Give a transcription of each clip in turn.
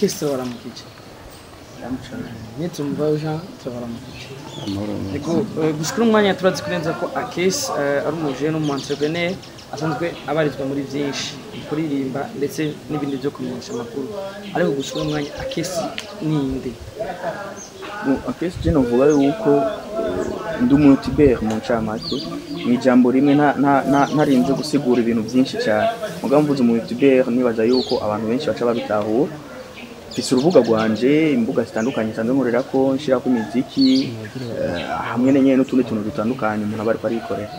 Akesi, turabaramukije. Nitumva Jean, turabaramukije. Ego, gushika umwanya turazi kurenza ko Akesi ari umujene, n'umu entrepreneur asanzwe abarizwa muri byinshi, kuririmba ndetse n'ibindi byo kumenyesha amakuru. Ariko gushika umwanya, Akesi ninde? Bon, akenshi je novuga yuko ndi umu youtubeur mu ncamake, mu ijambo rimwe, ntarinze gusigura ibintu byinshi cyane. Mugabo mvuze umu youtubeur, nibaza yuko abantu benshi baca babitahura. Mfise urubuga rwanje, imbuga zitandukanye nsanzwe nkorerako, nshirako imiziki, hamwe nyene n'utundi tuntu dutandukanye umuntu aba ariko arikorera.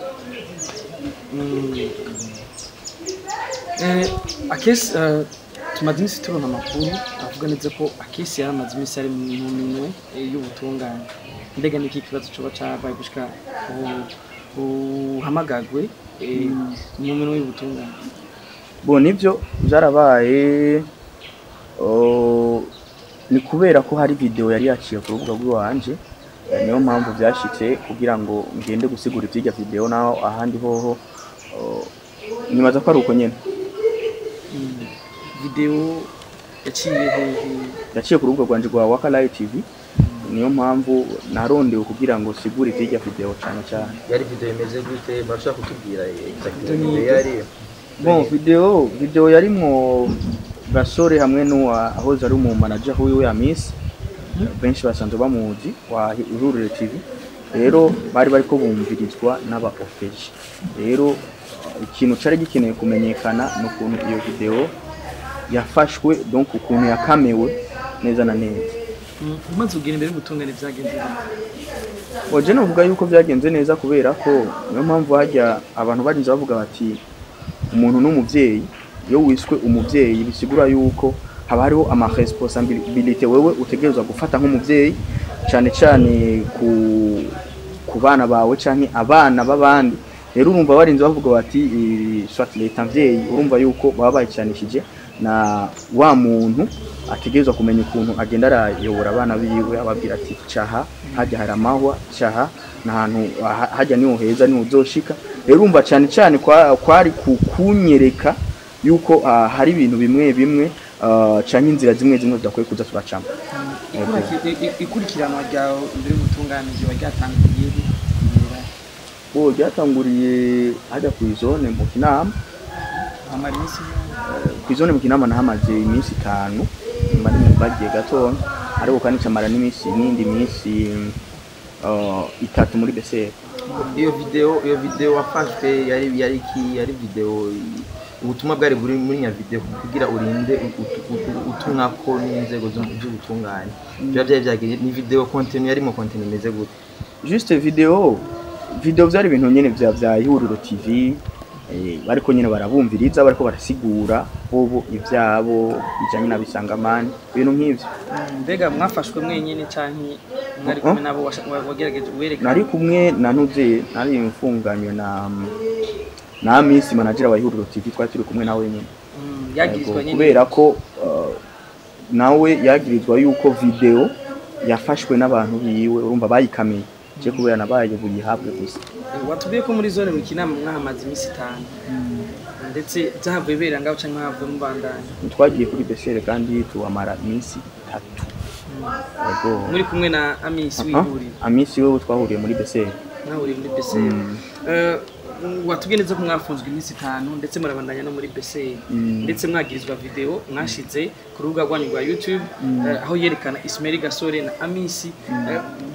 Akesi, tumaze iminsi tubona amakuru avuga neza ko Akesi yaramaze iminsi ari mu minwe y'ubutungane. Mbega niki kibazo coba cabaye gushika uhamagagwe mu minwe y'ubutungane? Bon, nivyo vyarabaye. Oh, ni kubera ko hari video yari yaciye ku rubuga rw'iwanje, niyo mpamvu vyashitse kugira ngo ngende gusigura ivy'irya video. Naho ahandi hoho, oh, nibaza ko ari uko nyene. Video yaciye hehe? Yaciye ku rubuga rwanje rwa Waka Live TV, niyo mpamvu narondewe kugira ngo sigure ivy'irya video cane cane. Yari video imeze gute? Murashobora kutubwira exactly Video video yari? Bon, video yarimwo Gasore hamwe n'uwa ahoze ari umu manager wiwe ya Miss, benshi basanzwe bamuzi, wa Ihuriro TV. Rero bari bariko bumvirizwa n'aba OPJ. Rero ikintu cari gikeneye kumenyekana ni ukuntu iyo video yafashwe, donc ukuntu yakamewe neza na neza. Umaze kugenda imbere y'ubutungane, vyagenze gute? Oje novuga yuko vyagenze neza, kubera ko niyo mpamvu hajya abantu barinze bavuga bati umuntu n'umuvyeyi. Iyo wiswe umuvyeyi, bisigura yuko haba hariho ama responsabilité wewe utegerezwa gufata nk'umuvyeyi, cane cane ku bana bawe canke abana b'abandi. Rero urumva barinze bavuga bati soit leta mvyeyi, urumva yuko baba bayicanishije na wa muntu ategerezwa kumenya ukuntu agenda arayobora abana biwe, ababwira ati caha hajya hari amahwa, caha n'ahantu hajya niho heza, niho uzoshika. Rero urumva cane cane kwari kunyereka yuko hari ibintu bimwe bimwe, canke inzira zimwe zimwe tudakwiye kuza turacamo. Ikurikiranwa ryawe imbere y'ubutungane riba ryatanguriye he? Bo, ryatanguriye hajya ku zone mu Kinama. Hamara iminsi? Ku zone mu Kinama nahamaze iminsi 5, mba bagiye gatoya, ariko kandi camara n'iminsi n'indi minsi 3 muri BCR. Iyo video wafashwe yari iki? Yari video, ubutumwa bwari buri muri nya video kugira urinde utumwako n'inzego z'ubutungane, biba byari byagiye ni video contenu, yarimo contenu imeze gute? Juste video vyari ibintu nyene vya Ihuriro TV, bariko nyene barabumviriza, bariko barasigura bobo ivyabo bijanye na Bisangamani, ibintu nk'ivyo. Mbega mwafashwe mwenyene canke mwari kumwe nabo wagerageje werekana? Nari kumwe na ntuze, nari mfunganywe na Miss manager wa Ihuriro TV, twari turi kumwe nawe nyene. Yagirizwa Yego, nyene? Kubera ko nawe yagirizwa yuko video yafashwe n'abantu biwe, urumva bayikamiye, je kubera nabaye buyihabwe gusa. Watubwiye ko muri zone mu Kinama mwahamaze iminsi 5, ndetse byahavuye bera ngaho canke mwahavuye mubandanya? Twagiye kuri BCR kandi tuhamara iminsi 3. Yego. Muri kumwe na Amisi Aha, w'ihuriro? Amisi wewe twahuriye muri BCR. Mwahuriye muri BCR. Watubwiye neza ko mwafunzwe iminsi 5, ndetse murabandanya no muri BCR, ndetse mwagirizwa video mwashize ku rubuga rwanyu rwa YouTube, aho yerekana Ismail Gasore na Amisi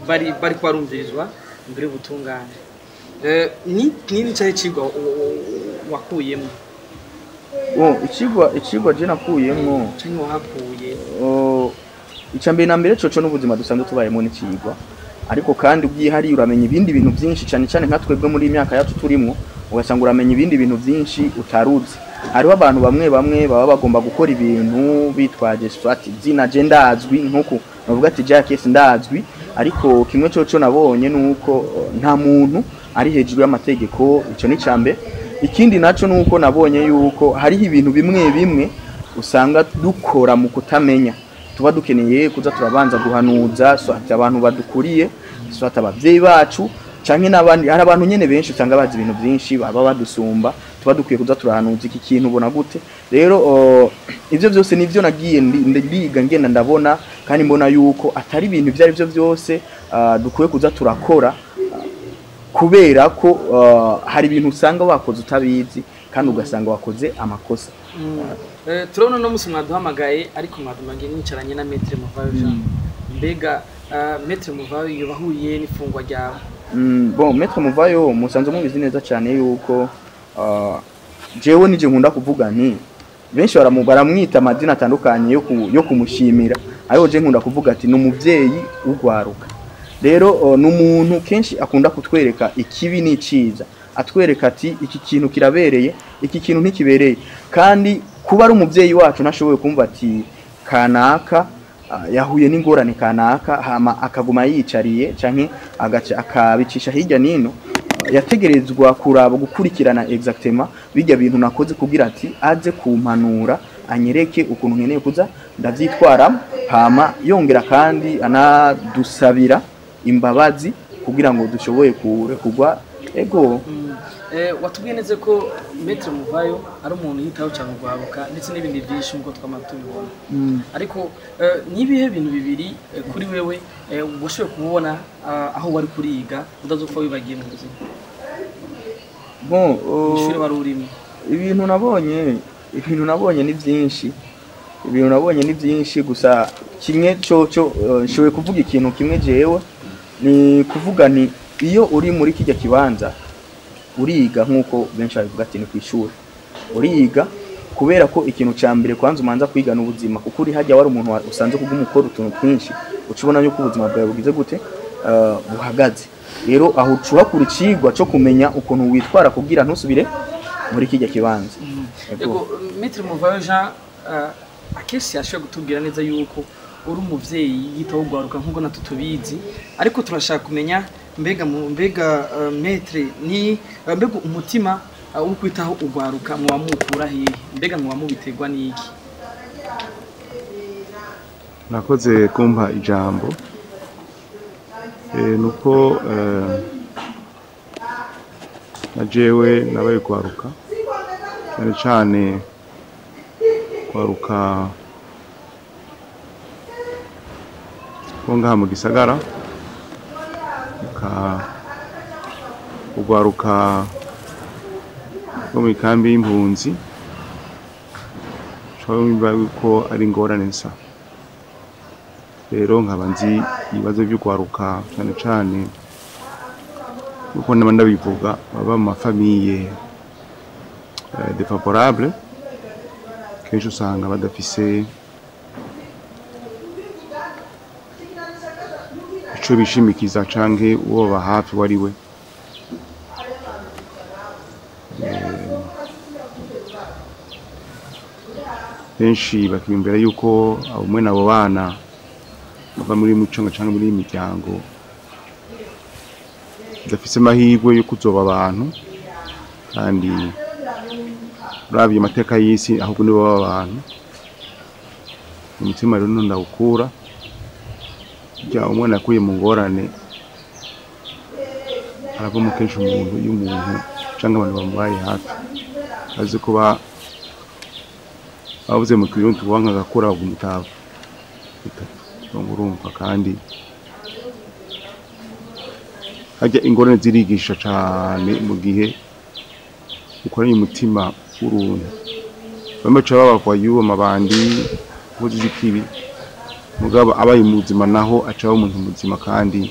bari barumvirizwa imbere y'ubutungane. Ni cyahe cigwa wakuyemo? Bon, icigwa je nakuyemwo, Canke wahakuye? Oh, icya mbere na mbere coco n'ubuzima dusanzwe tubayemo n'icigwa, ariko kandi ugiye hariya uramenya ibindi bintu byinshi, cyane cyane nka twebwe muri iyi myaka yacu turimwo, ugasanga uramenya ibindi bintu byinshi utaruzi. Hariho abantu bamwe bamwe baba bagomba gukora ibintu bitwaje soit izina je ndazwi, nkuku bavuga ati Jacques ndazwi. Ariko kimwe coco nabonye nuko nta muntu ari hejuru y'amategeko. Ico ni icambere. Ikindi naco nuko nabonye yuko hariho ibintu bimwe bimwe usanga dukora mu kutamenya, tuba dukeneye kuza turabanza guhanuza soit abantu badukuriye, soit abavyeyi bacu. Canke n'abandi, hari abantu nyene benshi usanga bazi ibintu byinshi, baba badusumba, tuba dukwiye kuza turahanuza iki kintu ubona gute. Rero ivyo byose nivyo nagiye ndiga, ngenda ndabona, kandi mbona yuko atari ibintu ivyo ari byo byose dukwiye kuza turakora, kubera ko hari ibintu usanga wakoze utabizi kandi ugasanga wakoze amakosa. Turabona no musi mwaduhamagaye, ariko mwaduhamagaye mwicaranye na Maître Muvayo Jean. Mbega Maître Muvayo yobahuye n'ifungwa ryawe? Bon, Maître Muvayo musanze mubizi neza cyane yuko jewe nije nkunda kuvuga nti benshi baramwita amazina atandukanye yo kumushimira, ariko je nkunda kuvuga ati ni umuvyeyi ugwaruka. Rero ni umuntu kenshi akunda kutwereka ikibi n'iciza, atwereka ati iki kintu kirabereye, iki kintu ntikibereye. Kandi kuba ari umuvyeyi wacu, ntashoboye kumva ati kanaka yahuye n'ingorane kanaka, hama akaguma yiyicariye canke agaca akabicisha hirya nino. Yategerezwa kuraba, gukurikirana exactement bijya bintu nakoze, kugira ati aze kumpanura, anyereke ukuntu nkeneye kuza ndavyitwaramo, hama yongera kandi anadusabira imbabazi kugira ngo dushoboye kurekugwa, ego. Watubwiye neza ko Maître Muvayo ari umuntu yitaho cyane urwaruka ndetse n'ibindi byinshi nk'uko twama tubibona, ariko nibihe bintu bibiri kuri wewe washoboye kumubona aho wari kuriga utazopfa wibagiye mu buzima? Bon, ishuri wari urimo. Ibintu nabonye ni byinshi, ibintu nabonye ni byinshi. Gusa kimwe cyo nshoboye kuvuga ikintu kimwe jewe, ni kuvuga ni iyo uri muri kijya kibanza uriga, nk'uko benshi babivuga ati ni ku ishuri uriga, kubera ko ikintu cya mbere kwanza umanza kwiga n'ubuzima, kuko uri hajya wari umuntu usanzwe kuguma ukora utuntu twinshi, uca ubona yuko ubuzima bwawe bugize gute, buhagaze. Rero aho uca uhakura icigwa cyo kumenya ukuntu witwara kugira ntusubire muri kijya kibanza. Ego. Ego, Maître Muvayo Jean, akenshi yashoboye kutubwira neza yuko uri umuvyeyi yitaho urwaruka nk'uko natwe tubizi, ariko turashaka kumenya mbega Maître ni mbega umutima wo kwitaho urwaruka muba mukura hehe? Mbega muba mubiterwa n'iki? Nakoze kumpa ijambo. Nuko na jewe nabaye kwaruka, cyane cyane kwaruka ko ngaha mu gisagara, ka ugwaruka rwo mu ikambi y'impunzi, ushobora yuko ari ingorane nsa. Rero nkaba nzi ibibazo by'ugwaruka, cyane cyane uko naba ndabivuga, baba mu ma familles défavorables. Kenshi usanga badafise ico bishimikiza canke uwo baba hafi wari we. Benshi bakiyumvira yuko abo mwene abo bana bava muri muco canke muri iyi miryango badafise amahirwe yo kuzoba abantu, kandi uravye amateka y'isi ahubwo nibo baba abantu. Umutima rero ndawukura burya umwana yakuye mu ngorane aravamo kenshi umuntu, iyo umuntu canke abantu bamubaye hafi azi ko bavuze mu kirundi wanka agakura umutavu bitatu. Donc urumva kandi harya ingorane zirigisha cane mu gihe ukoranye umutima w'uruntu. Bamwe baca babakwa y'uwo mabandi, inkozi z'ikibi, mugabo abaye muzima naho aca aba umuntu muzima kandi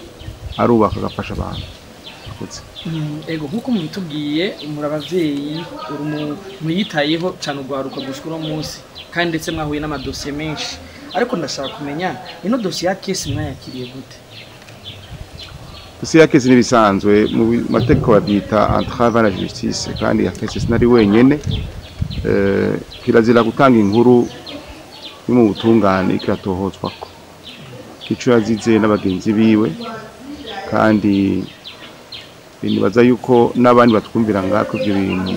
arubaka, agafasha abantu. Murakoze. Ego, nkuko mubitubwiye, muri abavyeyi, uri muyitayeho cane urwaruka gushika uno munsi, kandi ndetse mwahuye n'amadosiye menshi, ariko ndashaka kumenya ino dosiye ya kesi mwayakiriye gute? Dosiye ya kesi n'ibisanzwe mu mategeko babyita entrave à la justice, kandi ya kesi sinari wenyene. Kirazira gutanga inkuru yo mu butungane ikiratohozwako ico yazize n'abagenzi biwe, kandi nibaza yuko n'abandi batwumvira ngako ivyo bintu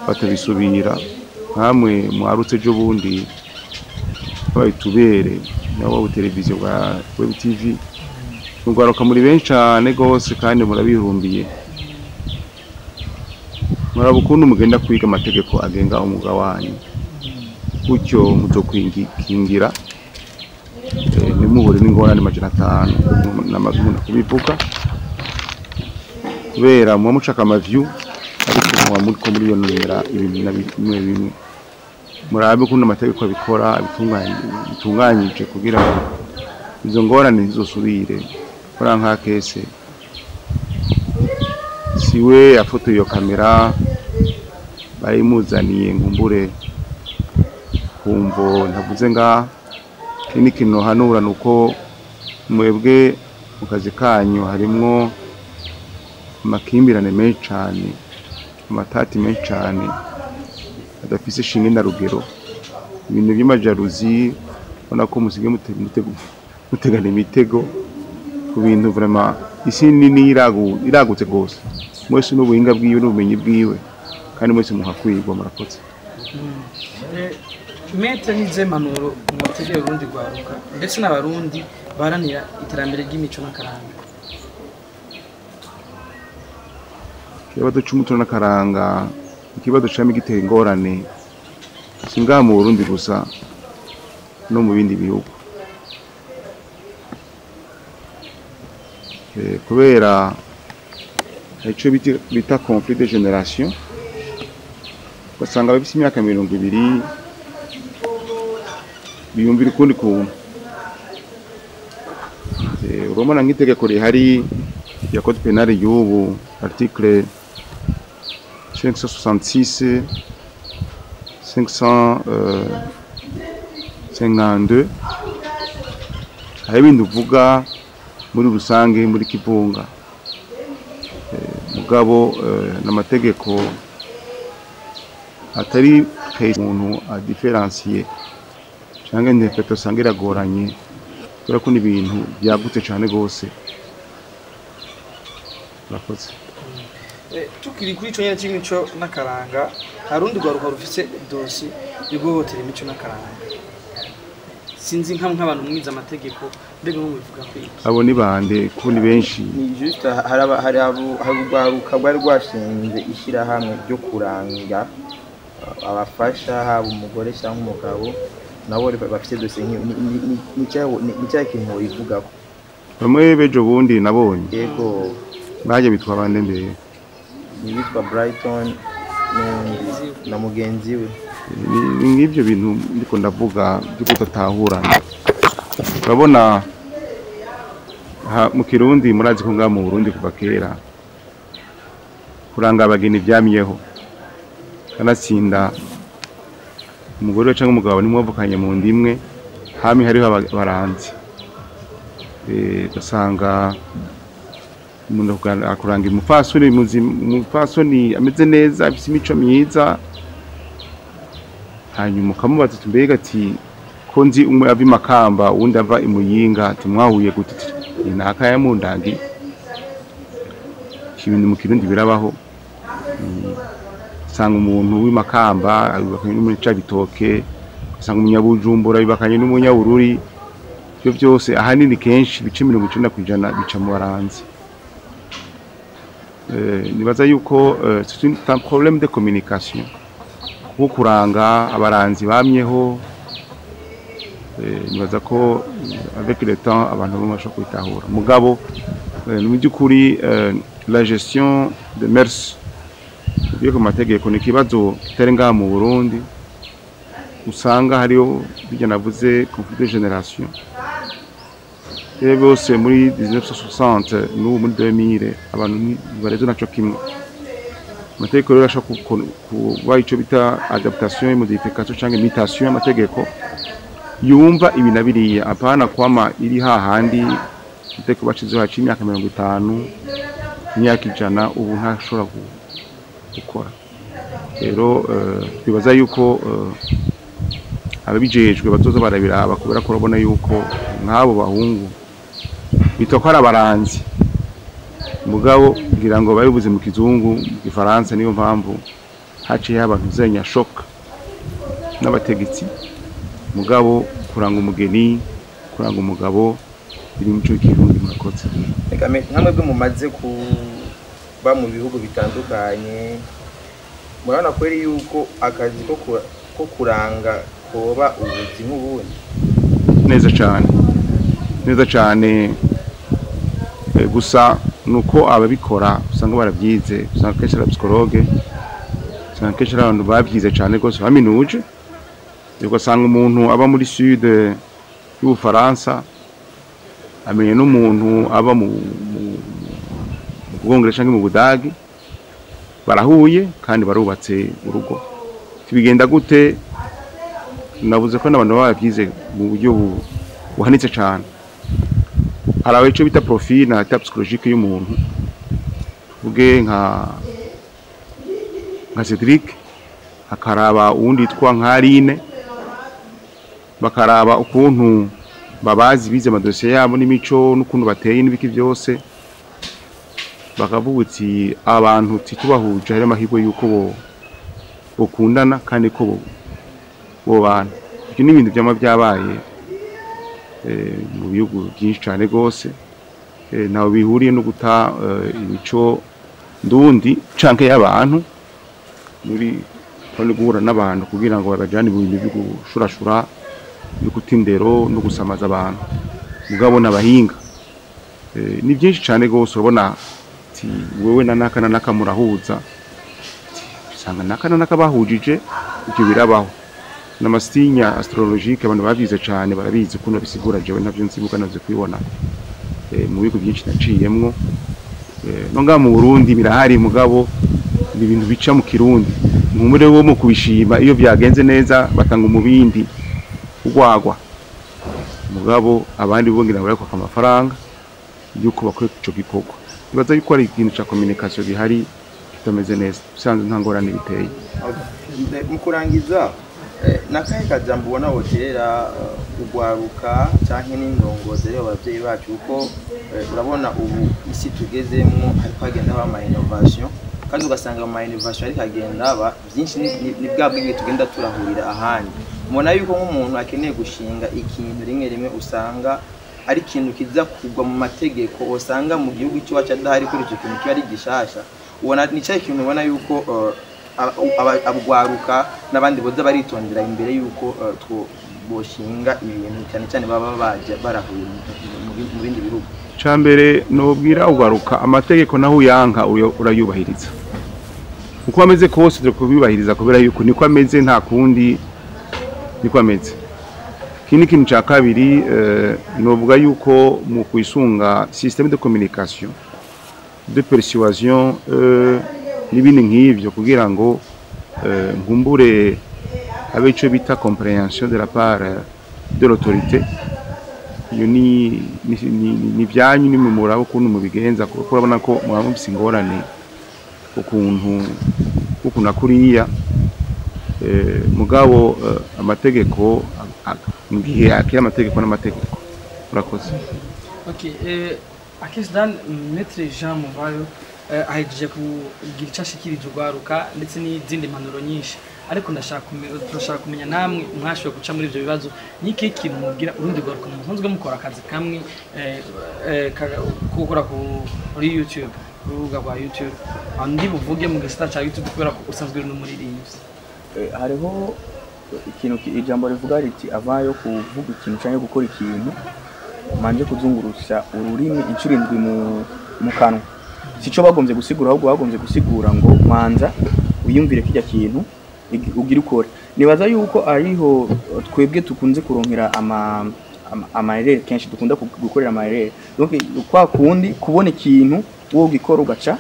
batabisubira, nkamwe mwarutse ejo bundi babaye tubere nabo televiziyo bwa web tv. Mugwaruka muri benshi cane gose kandi murabihumbiye. Muraba ukuntu mugenda kwiga amategeko agenga umwuga wanyu, gutyo muzokwikingira ntimuhure n'ingorane 500 n'amazina kubivuga, kubera muba mushaka amaview ariko muba muriko muriyononera ibintu na bimwe bimwe. Murabe ukuntu amategeko abikora bitunganyije kugira ngo izo ngorane ntizosubire. Kora nka kese siwe yafotoye iyo kamera bayimuzaniye nkumbure kumvo ntavuze ngaha. Ikindi kintu nohanura nuko mwebwe mu kazi kanyu harimwo amakimbirane menshi cane, amatati menshi cane adafise ishinge na rugero, ibintu vy'amajaruzi ubona ko musigaye mutegana imitego ku bintu vraiment isi nini iragutse gose. Mwese n'ubuhinga bwiwe n'ubumenyi bwiwe kandi mwese muhakwirwa. Murakoze. Maître, nize mpanuro mutegeye urundi rwaruka ndetse n'abarundi baharanira iterambere ry'imico n'akaranga? Ikibazo c'umuco n'akaranga, ikibazo camye gitera ingorane si ngaha mu Burundi gusa, no mu bindi bihugu. Kubera ico bita conflit de génération, ugasanga abafise imyaka 20 biyumvira ukundi kuntu. Urabona nk'itegeko rihari ya code pénal y'ubu, article 566 552, hari ibintu uvuga muri rusange muri kivunga, mugabo n'amategeko atari umuntu adiferansiye canke interpretation usanga iragoranye, kubera ko n'ibintu byagutse cane gose. Murakoze. Tukiri kuri ico nyene c'imico n'akaranga, hari urundi rwaruka rufise dosi yo guhohotera imico n'akaranga. Sinzi nk'abantu mwize amategeko, mbega mwe mubivuga ko iki? Abo ni bande? Ko ni benshi. Ni juste hari urwaruka rwari rwashinze ishyirahamwe ryo kuranga abafasha, haba umugore cyangwa umugabo, nabo bafite dosiye nk'iyo. Ni cya kintu woyivugako? Bamwe b'ejo bundi nabonye. Yego. Baje bitwa bande mbere? Ni bitwa Brighton n'undi na mugenzi we. Ni nk'ibyo bintu ndiko ndavuga byo kudatahurana. Urabona mu Kirundi, murazi ko ngaha mu Burundi kuva kera kuranga abageni vyamyeho, kanatsinda umugore canke umugabo nimwavukanye mu ndimwe, hamwe hariho abaranzi. Ugasanga umuntu akuranga umupfasoni muzima, umupfasoni ameze neza, afise imico myiza, hanyuma ukamubaza uti mbega ati ko nzi umwe ava i Makamba uwundi ava i Muyinga, ati mwahuye gute? Ati ni naka yamundangiye. Ibintu mu Kirundi birabaho. Usanga umuntu w'i Makamba abibakanye n'umunyacabitoke, usanga umunyabujumbura abibakanye n'umunyabururi. Ivyo vyose ahanini kenshi ibice 90% bica mu baranzi. Nibaza yuko c'est un problème de communication, kuko kuranga abaranzi bamyeho. Nibaza ko avec le temps abantu bamwe bashobora kwitahura, mugabo mu by'ukuri la gestion de mœurs yo ku mategeko ni ikibazo kitari ngaha mu Burundi. Usanga hariho bijya navuze conflit de génération. Rero bose muri 1960 n'ubu muri 2000 abantu ntibareze naco kimwe. Amategeko rero ashobora kuba ico bita adaptation, modification canke mutation y'amategeko yumva ibi na biriya, apana kwama iri hahandi. Itegeko bashizeho haciye imyaka 50, imyaka 100, ubu ntashobora gukora. Rero twibaza yuko ababijejwe bazoza barabiraba, kubera ko urabona yuko nk'abo bahungu bitwa ko ari abaranzi, mugabo ngira ngo babivuze mu kizungu, mu gifaransa, niyo mpamvu haciye abantu zenya shock n'abategetsi. Mugabo kuranga umugeni, kuranga umugabo biri mu mico y'ikirundi. Murakoze. Reka nkamwe bwe mumaze kuba mu bihugu bitandukanye, murabona kweri yuko akazi ko kuranga koba ubuzi nk'ubundi? Neza cyane, neza cyane. Gusa nuko ababikora usanga barabyize, usanga kenshi ari psychologue, usanga kenshi ari abantu babyize cyane rwose, baminuje. Ugasanga umuntu aba muri sud y'Ubufaransa amenye n'umuntu aba mu Bwongereza canke mu Budagi, barahuye kandi barubatse urugo. Tibigenda gute? Nabuze ko n'abantu baba barabyize mu buryo buhanitse cyane. Hari icyo bita profil na état psychologique y'umuntu, tuvuge nka Cedric, akaraba uwundi yitwa nka Aline, bakaraba ukuntu babazi, bize amadosiye yabo n'imico n'ukuntu bateye n'ibiki byose, bakavuga uti abantu titubahuje hari amahirwe y'uko bo bokundana kandi ko bo bana. Ibyo ni ibintu byama byabaye mu bihugu byinshi cyane rwose. Ntaho bihuriye no guta imico ndundi canke y'abantu muri no guhura n'abantu kugira ngo babajane mu bintu byo gushurashura, byo guta indero no gusamaza abantu. Mugabo n'abahinga ni byinshi cyane rwose. Urabona ati wewe na naka na naka murahuza, usanga naka na naka bahujije. Ibyo birabaho n'ama signes astrologiques, abantu bavyize cyane barabizi ukuntu babisigura. Jewe ntavyo nzibuka, navyo kubibona mu bihugu byinshi naciyemwo. No ngaha mu Burundi birahari, mugabo ni ibintu bica mu Kirundi. Nkumure wo mu kubishima, iyo byagenze neza batanga umubindi, ugwagwa, mugabo abandi bo ngira barako amafaranga yuko bakora ico gikorwa. Ibaza yuko ari ikintu ca communication gihari kitameze neza. Usanzwe nta ngorane biteye. Mu kurangiza, nakahe kajambo ubona woterera ugwaruka canke n'indongozi, aribo abavyeyi bacu? Kuko urabona ubu isi tugezemwo hariko hagenda haba ama innovation, kandi ugasanga mu ma innovation ariko hagenda haba vyinshi, ni bwa bwenge tugenda turahurira ahandi. Mubona yuko nk'umuntu akeneye gushinga ikintu, rimwe rimwe usanga ari ikintu kiza kugwa mu mategeko, usanga mu gihugu cy'iwacu adahari kuri icyo kintu kiba ari gishasha. Ubona ni cya kintu ubona yuko abugwaruka n'abandi boza baritondera imbere yuko boshinga ibintu, cyane cyane baba baje barahuye mu bindi bihugu? Cambere nobwira ugaruka, amategeko naho uyanka urayubahiriza uko ameze kose, turi kubibahiriza kubera yuko niko ameze, nta kundi, niko ameze. Ikindi kintu ca kabiri, novuga yuko mu kwisunga système de communication, de persuasion, n'ibindi nk'ivyo, kugira ngo nkumbure habe ico bita compréhension de la part de l'autorité, iyo ni byanyu, ni muraba ukuntu mubigenza, kuko urabona ko mwaba mufise ingorane ukuntu nakuriya. Mugabo amategeko mu gihe akira amategeko n'amategeko. Urakoze. Okay, Akesdan, Maître Jean Muvayo ahejeje kugira icyo ashikirije urwaruka ndetse n'izindi mpanuro nyinshi, ariko turashaka kumenya namwe mwashoboye guca muri ibyo bibazo, ni ikihe kintu mubwira urundi rwaruka musanzwe mukora akazi kamwe ko gukora kuri YouTube, ku rubuga rwa YouTube? Aho ndi buvuge mu gisata cya YouTube kubera ko usanzwe uri n'umuririmbyi. Hariho ikintu ijambo rivuga riti avayo kuvuga ikintu cyangwa gukora ikintu, manje kuzungurusha ururimi inshuro 7 mu kanwa. Sico bagombye gusigura, ahubwo bagombye gusigura ngo manza wiyumvire kijya kintu ugire ukore. Nibaza yuko ariho twebwe tukunze kuronkera ama erreur, kenshi dukunda gukorera ama erreur. Donc kwa kundi kubona ikintu wowe ugikora, ugaca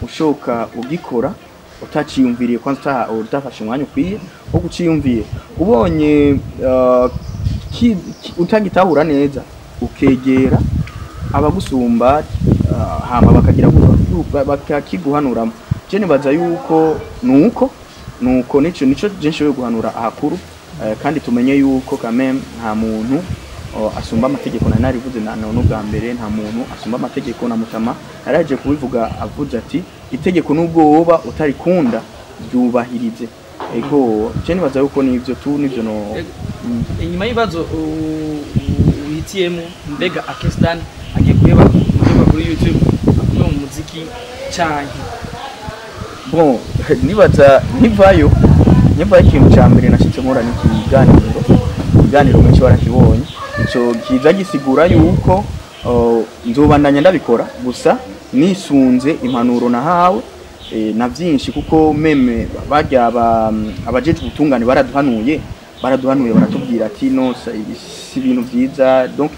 ushoka ugikora utaciyumviriye kwanza, utafashe umwanya ukwiye wo kuciyumvira. Ubonye utagitahura neza, ukegera abagusumba, hama bakagira bakakiguhanuramo. Je nibaza yuko nuko nico je nshoboye guhanura ahakuru. Kandi tumenye yuko quand même nta muntu asumba amategeko. Nari narivuze na none ubwa mbere, nta muntu asumba amategeko. Na Mutama yaraje kubivuga, avuze ati itegeko nubwo woba utarikunda ryubahirize. Ego, je nibaza yuko nivyo tu nivyo no. Ego. Inyuma y'ibibazo uhitiyemo, mbega Akesdan agiye. guheba guheba kuri YouTube, agume mu muziki canke? Bon, nibaza nkivayo ikintu cya mbere nashyitse nkora ni ikiganiro. Ikiganiro benshi barakibonye, ico kiza gisigura yuko nzobandanya ndabikora, gusa nisunze impanuro nahawe na byinshi, kuko même barya abajejwe ubutungane baraduhanuye, baratubwira ati: "No, ibi si ibintu vyiza." Donc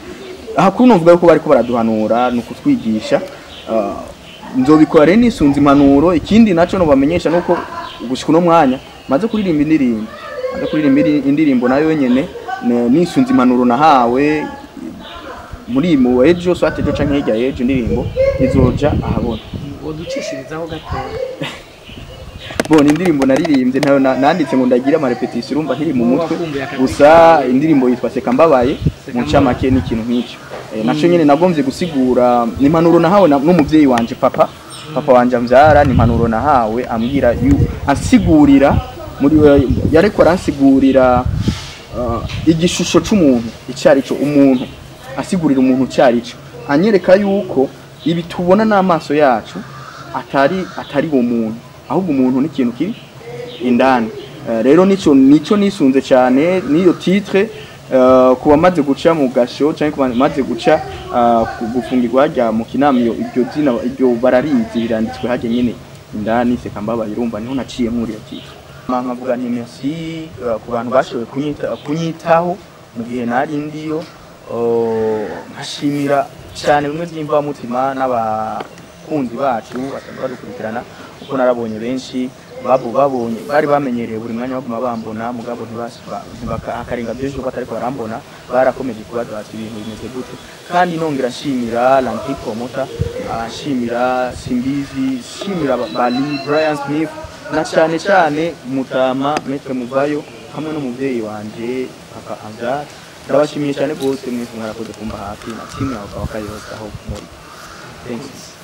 aha kuri novuga yuko bariko baraduhanura ni ukutwigisha. Nzobikora rero nisunze impanuro. Ikindi naco nobamenyesha nuko gushika uno mwanya maze kuririmba indirimbo, maze kuririmba indirimbo nayo nyene nisunze impanuro nahawe. Muri mu ejo, soit ejo canke hirya y'ejo, indirimbo izoja ahabona. Woducishirizaho gatoya? Bon, indirimbo naririmbye ntayo nanditse ngo ndagira ama répétition, urumva nkiri mu Wowe mutwe. wakumbuye akajwi Gusa kawe. indirimbo yitwa Seka Mbabaye. Seka Mu ncamake ni ikintu nk'icyo. Naco nyene nagomvye gusigura ni impanuro nahawe n'umuvyeyi wanje, papa wanje amvyara. Ni impanuro nahawe ambwira ansigurira muri yariko aransigurira igishusho c'umuntu icarico, umuntu asigurira umuntu icarico, anyereka yuko ibi tubona n'amaso yacu atari uwo muntu, ahubwo umuntu ni ikintu kiri indani. Rero nico nisunze cyane niyo titre. Ku bamaze guca mu gasho canke ku bamaze guca gufungirwa harya mu Kinama, iyo iryo zina iryo bararizi, biranditswe harya nyene indani, Seka Mbabaye. Urumva niho naciye nkuriya titre. Nkavuga nti merci ku bantu bashoboye kunyitaho mu gihe nari ndiyo. Nkashimira cyane bimwe by'imvamutima n'abakunzi bacu basanzwe badukurikirana, kuko narabonye benshi babo babonye bari bamenyereye buri mwanya baguma bambona, mugabo hakarenga byinshi uko batariko barambona, barakomeje kubaza bati: "Ibintu bimeze gute?" Kandi nongera nshimira Landry Promoter, nshimira Simbizi, nshimira Bali Brian Smith, na cyane cyane Mutama Maître Muvayo hamwe n'umuvyeyi wanje papa Anzar. Ndabashimiye cyane rwose mwese, mwarakoze kumba hafi, na timu yawe Kawaka yose aho muri. Thanks.